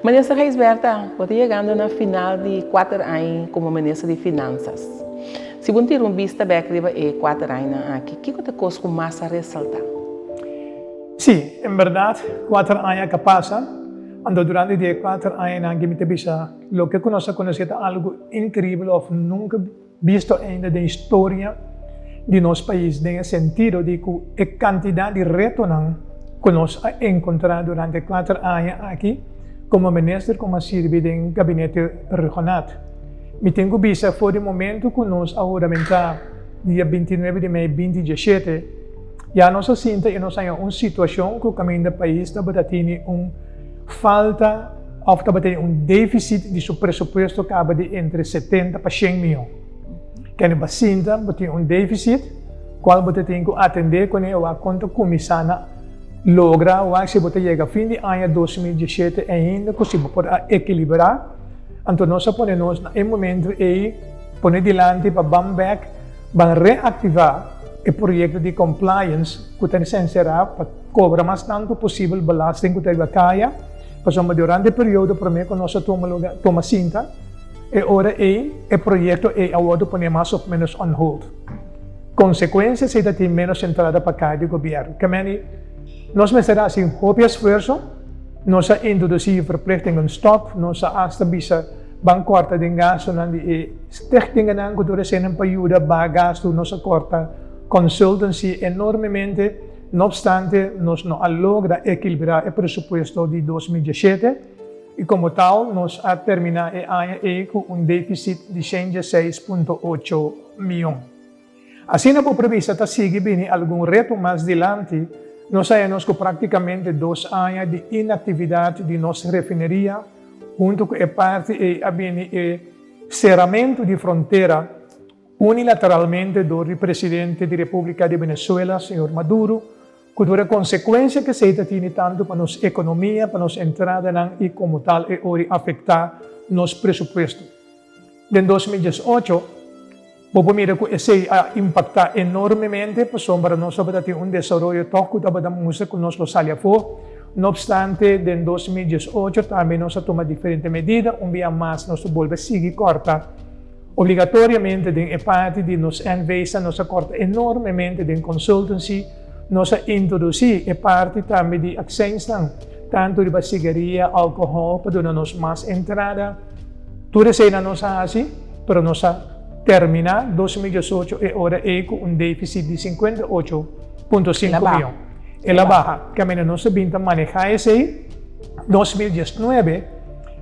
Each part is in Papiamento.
Minister Gijsbertha, bo ta yegando na final di kuater aña komo Minister di Finansas. Si bo tira un bista bèk riba e kuater añanan aki, kiko ta kos ku mas a resaltá? Sí, en bèrdat kuater aña ka pasa, anto durante di e kuater añanan aki mi ta bisa loke ku nos a konosé ta algu inkribel òf nunka Bisto ainda den historia di nos pais den e sentido di ku e kantidat di retonan ku nos a enkontrá durante e kuater aña aki komo minister ku a sirbi den gabinete Rhuggenaath. Mi tin ku bisa for di momento ku nos a huramentá dia 29 di mei 2017 ya nos a sinta i nos haña un situashon ku kaminda pais tabata tini un falta Òf tabatin un défisit di su presupuesto kaba di entre 70 pa 100 mion. Kende bo a sinta bo tin un défisit kual bo ta tin ku atendé kuné wak kon ta kuminsá na logra wak si bo ta yega fin di aña 2017 ainda ku si bo por a ekilibrá. Anto nos a pone nos na e momento ei pone dilanti pa ban bèk ban reaktivá e proyekto di compliance ku ta enserá pa kobra mas tantu posibel belasting ku ta riba kaya. Pasobra durante e periodo promé ku nos a tuma luga, tuma sinta, e ora ei e proyekto ei a wòrdu poné mas òf ménos on hold. Konsekuensia si ta tin ménos entrada pa kai di gobièrnu. Ke meni nos mester a hasi hopi esfuerso, nos a introdusí verplichtingen stop, nos a asta bisa ban kòrta den gastunan di e stichtingennan ku tur esenan pa yuda baha gastu, nos a kòrta consultancy enormemente. No obstante, nos no a logra ekilibrá e presupuesto di 2017 i komo tal nos a terminá e aña ei ku un défisit di 106.8 mion. Asina bo prevista ta sigui bini algun reto mas dilanti, nos haña nos ku práktikamente dos aña di inaktividat di nos refineria, huntu ku e parti ei a bini e seramentu di frontera Unilateralmente dor di presidente di Republica di Venezuela, señor Maduro, cu tur e consecuencia cu esey ta tini tanto pa nos economia, pa nos entradanan y como tal e ori afecta nos presupuesto. Den 2018, bo por mira cu esey a impacta enormemente pasobra nos tabata tin un desaroyo toch cu tabata mustra cu nos lo sali afo. No obstante, den 2018 tambe nos a toma diferente medida, un bia mas nos ta bolbe sigui corta. Obligatoriamente den e parti di nos NV's nos a korta enormemente den consultancy, nos a introdusí e parti tambe di accijnsnan, tantu riba sigaria, alcohol pa duna nos mas entrada. Tur eseinan nos a hasi, pero nos a terminá 2018 e ora ei ku un deficit di 58.5 mion. El a baha. Kaminda nos a bin ta manehá esei, 2019,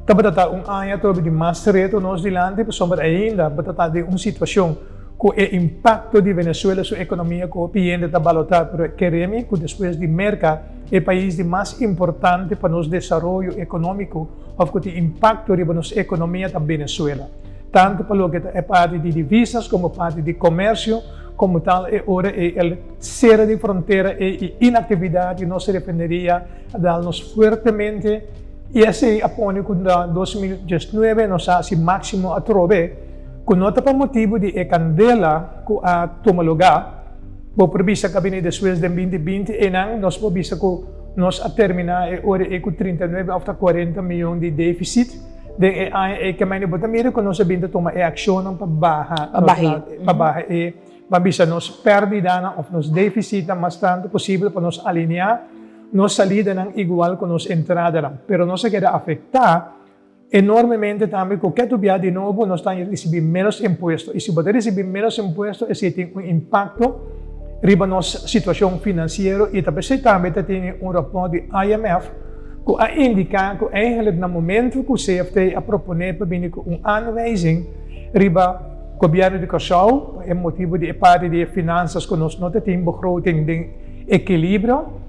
Tabata ta un aña atrobe di mas reto nos dilanti pasobra ainda bo ta den un situacion cu e impacto di Venezuela su economia cu hopi hende ta balota pero keremi cu despues di Merca e pais di mas importante pa nos desaroyo economico of cu tin impacto riba nos economia ta Venezuela tanto pa loke ta e parti di divisas como parti di comercio como tal e ora ey el cera di frontera ey y inactividad di nos refineria a dal nos fuertemente. I esei a pone ku na 2019 nos a hasi máksimo atrobe ku no ta pa motibu di e kandela ku a tuma lugá. Bo por bisa ku a bini despues den 2020 einan nos por bisa ku nos a terminá e ora ei ku 39 òf ta 40 mion di défisit den e aña ei. Kemey bo ta mira ku nos a bin ta tuma e akshonnan pa baha pa baha e ban bisa nos pèrdidanan òf nos défisitnan mas tantu posibel pa nos alineá Nos salidanan igual ku nos entradanan, pero nos a keda afektá enormemente tambe ku ketu bia di nobo nos ta risibí ménos impuesto. I si bo ta risibí ménos impuesto esei tin un impakto riba nos situashon finansiero i ta p'esei tambe ta tene un rapòrt di IMF ku a indiká ku eigenlik na momentu ku CFT a proponé pa bini ku un aanwijzing riba gobièrnu di Kòrsou pa e motibu di e parti di e finansas ku nos no ta tin begroting den Ekilibrio,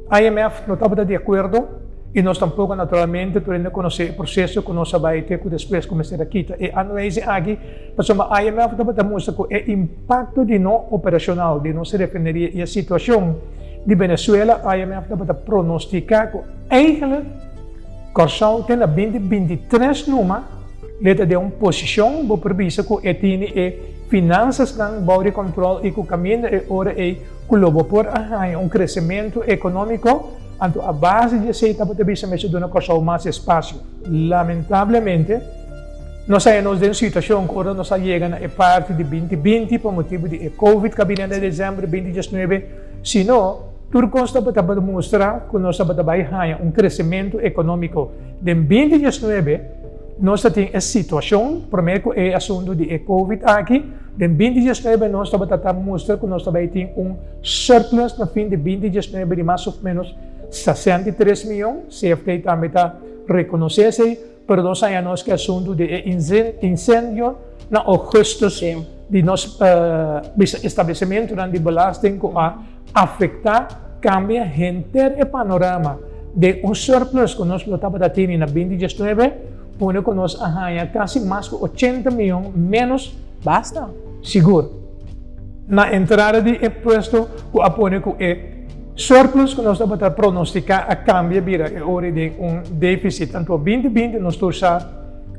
IMF no tabata di akuerdo i nos tampoko naturalmente tur hende konosé e proseso ku nos a bai te ku despues ku mester a kita e aanwijzing aki pasobra IMF tabata mustra ku e impakto di no operashonal di nos refineria i e situashon di Venezuela IMF tabata pronostiká ku eigenlijk Kòrsou te na 2023 numa le ta den un posishon bo por bisa ku e tini e finansasnan bou di kòntròl i ku kaminda e ora ei ku lo bo por a haña un kresementu ekonómiko. Anto a base di esei tabata bisa mester duna Kòrsou mas espasio. Lamentablemente, nos haña nos den un situashon ku ora nos a yega na e parti di 2020 pa motibu di e Covid ku a bini na desèmber 2019, si no, tur kos tabata mustra ku nos tabata bai haña un kresementu ekonómiko den 2019. Nos ta tin e situashon promé ku e asuntu di e Covid aki, den 2019 nos tabata ta mustra ku nos ta bai tin un surplus na fin di 2019 di mas òf ménos 63 mion, CFT tambe ta rekonosé esei, pero nos haña nos ku e asuntu di e insendio na ougùstùs di nos bisa establesimentunan di belasting ku a afektá kambia henter e panorama den un surplus ku nos lo tabata tini na 2019, pone ku nos a haña kasi mas ku 80 mion ménos. Basta. Sigur. Na entrada di impuesto ku a pone ku e surplus ku nos tabata pronostiká a kambia bira e ora den un défisit. Anto 2020 nos tur sa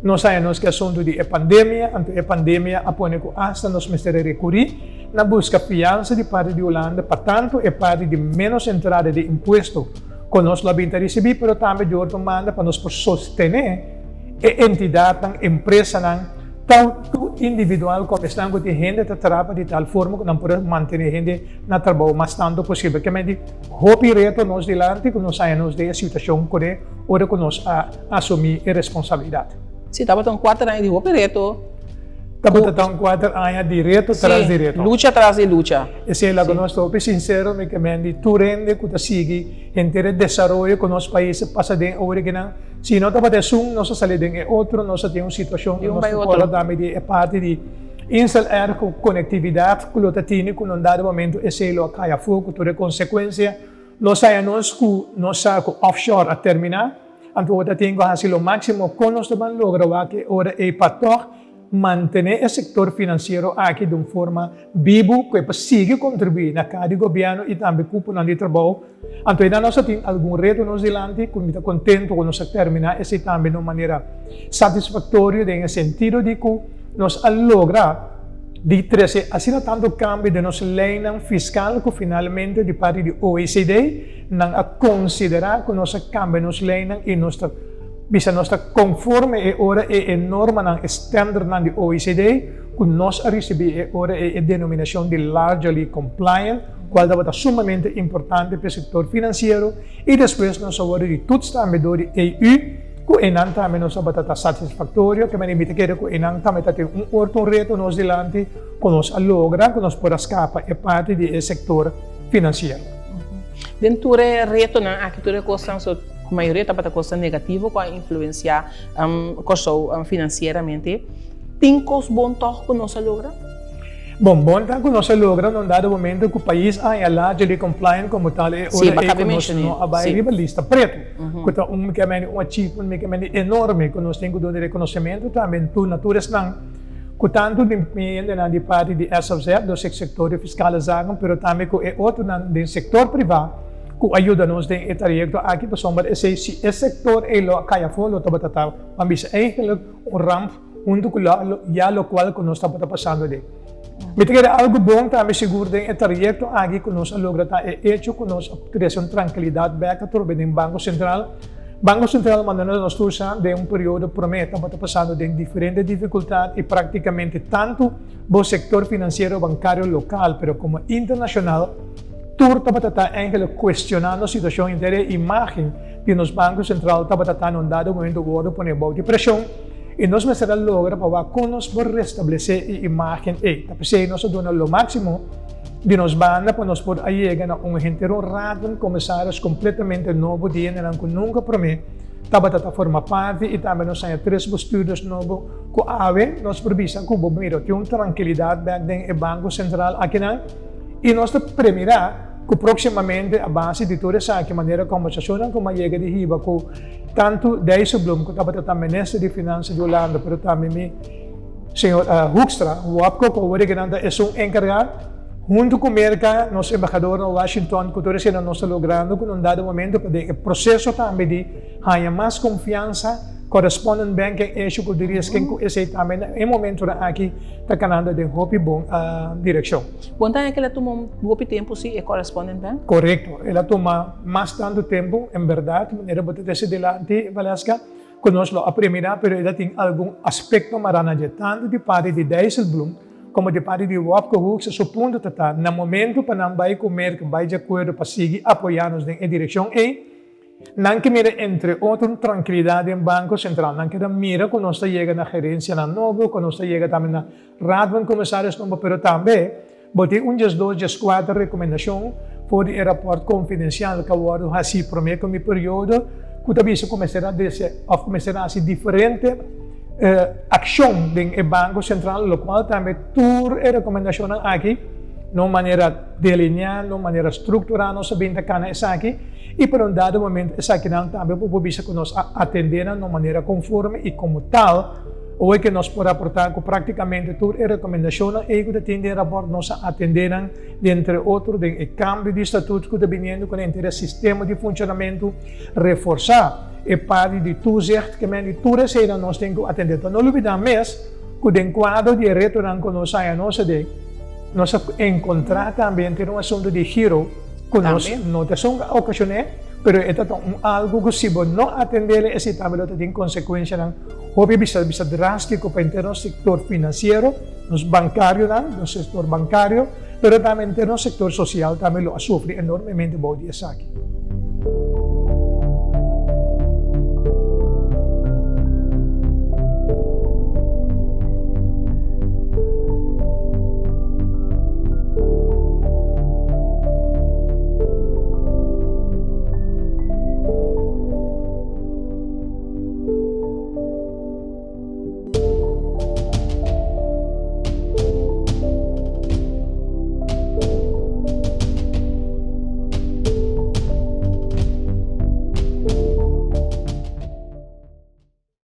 nos haña nos ku e asuntu di e pandemia, anto e pandemia a pone ku asta nos mester a rekurí na buska fiansa di parti di Hulanda pa tantu e parti di ménos entrada di impuesto ku nos lo a bin ta risibí, pero tambe di otro manda pa nos por sostené e entidatnan, empresanan, tantu individual komo esnan ku tin hende ta traha di tal forma ku nan por mantené hende na trabou mas tantu posibel. Ke menti hopi reto nos dilanti ku nos haña nos den e situashon kuné ora ku nos a asumí e responsabilidat. Sí, tabata un kuater aña di hopi reto. Tabata ta un kuater aña di reto tras di reto. Lucha tras di lucha. Esei laga nos ta hopi sinsero, mi ke men di tur hende ku ta sigui henter e desaroyo ku nos pais a pasa den ora kinan. Si no tabata esun, nos a sali den e otro, nos a tin un situashon ku nos ta kòrda tambe di e parti di Insel Air ku konektividat ku lo ta tini ku na un dado momento esei lo a kai afó ku tur e konsekuensia. Lo saya nos ku nos sa ku offshore a terminá. Anto bo ta tin ku hasi lo máksimo kon nos ta ban logra wak e ora ei pa tòg mantené e sektor finansiero aki di un forma bibu ku e pa sigui kontribuí na ka di gobièrnu i tambe kuponan di trabou. Anto einan nos a tin algun reto nos dilanti ku mi ta kontentu ku nos a terminá esei tambe na un manera satisfaktorio den e sentido di ku nos a logra di trese asina tantu kambio den nos leinan fiskal ku finalmente di parti di OECD Nan a konsiderá ku nos a kambia nos leinan i nos ta bisa nos ta konforme e ora e e normanan, e standardnan di OECD ku nos a risibí e ora e e denominashon di largely compliant, kual tabata sumamente importante pa e sektor finansiero i despues nos a wòrdu di toets tambe dor di EU ku einan tambe nos tabata ta satisfaktorio. Ke manera mi ta kere ku einan tambe ta tin un otro reto nos dilanti ku nos a logra ku nos por a skapa e parti di e sektor finansiero. Den tur e retonan aki, tur e kosnan, so mayoria tabata kosnan negativo ku a influensiá Kòrsou finansieramente. Tin kos bon tòg ku nos a logra? Bon, bon ta ku nos a logra na un dado momento ku pais a haña largely compliant komo tal e ora ei ku nos no a bai riba lista pretu, ku ta un un achievement mi ke mende enorme ku nos tin ku duna rekonosementu tambe na tur esnan Ku tantu di mi hendenan di parti di SFZ, dos e sektor di fiskale zaken, pero tambe ku e otronan den sektor privá ku a yuda nos den e trayekto aki pasobra esei si e sektor ei lo a kai afó lo tabata ta ban bisa eigenlik un ramp huntu ku lo ya lokual ku nos tabata pasando den. Mi ta kere algu bon tambe sigur den e trayekto aki ku nos a logra ta e echo ku nos a trese un trankilidat bèk atrobe den Banko Sentral. Banko Sentral manda nos tur sa den un periodo promé tabata pasando den diferente difikultat i praktikamente tantu bo sektor finansiero bankario lokal pero komo internashonal tur tabata ta enkele kuestionando situashon henter e imágen di nos Banko Sentral tabata ta na un dado momento wòrdu pone bou di preshon i nos mester a logra pa wak kon nos por restablesé e imágen ei. Ta p'esei nos a duna lo máksimo Di nos banda pa nos por a yega na un henter un Raad van Commissaris completamente nobo di hendenan cu nunca prome tabata ta forma parti y tambe nos haña tres bestuurders nobo cu awe nos por bisa cu bo mira tin un trankilidad bek den e Banco Central akinan y nos ta premira cu proximamente a base di tur esaki manera combersacionnan cu mi a yega di hiba cu tanto Dijsselbloem cu tabata ta Minister di Finansa di Hulanda pero tambe mi Señor Hoekstra, Wopke ku awor nan ta esun enkargá, huntu ku Merka, nos embahador na Washington, ku tur esei nos ta logrando ku na un dado momento pa den e proseso tambe di haña mas konfiansa Correspondent banking issue ku di risken ku esei tambe na e momentonan aki ta kanando den hopi bon direkshon. Bon ta el a tuma un hopi tempu si e correspondent bank? Korekto, el a tuma mas tantu tempu en bèrdat manera bo ta trese dilanti Valeska ku nos lo a premira pero el a tin algun aspekto mará na dje tantu di parti di Dijsselbloem komo di parti di Wopke Hoekstra su punto ta ta na momentu pa nan bai ku Merk bai di akuerdo pa sigui apoyá nos den e direkshon ei. Nan ke mira entre otro un trankilidat den Banko Sentral. Nan keda mira ku nos ta yega na gerensianan nobo, ku nos ta yega tambe na Raad van Commissaris nobo, pero tambe bo tin un 12, 14 rekomendashon for di e rapòrt konfidensial ku a wòrdu hasí promé ku mi periodo ku ta bisa ku mester a dese òf ku mester a hasi diferente akshon den e Banko Sentral, lokual tambe tur e rekomendashonnan aki na un manera delineá, na un manera strukturá nos a bin ta kana esaki. I pa un dado momento esakinan tambe bo por bisa ku nos a atendé nan na un manera konforme i komo tal, oe ke nos por raportá ku práktikamente tur e rekomendashonnan ei ku ta tin den e rapòrt nos a atendé nan, di entre otro den e kambio di statut ku ta biniendo ku na henter e sistema di funshonamentu, reforsá e parti di toezicht, ke men di tur eseinan nos tin ku atendé. Ta no lubidá mes ku den kuadro di e retonan ku nos haña nos aden, nos a enkontrá tambe henter un asuntu di giro. Ku nos no ta esun a okashoné, pero e ta ta un algu ku si bo no atendé esei tambe lo ta tin konsekuenshanan hopi bisa bisa drástiko pa henter nos sektor finansiero, nos bankarionan, nos sektor bankario, pero tambe henter nos sektor sosial tambe lo a sufri enormemente bou di esaki.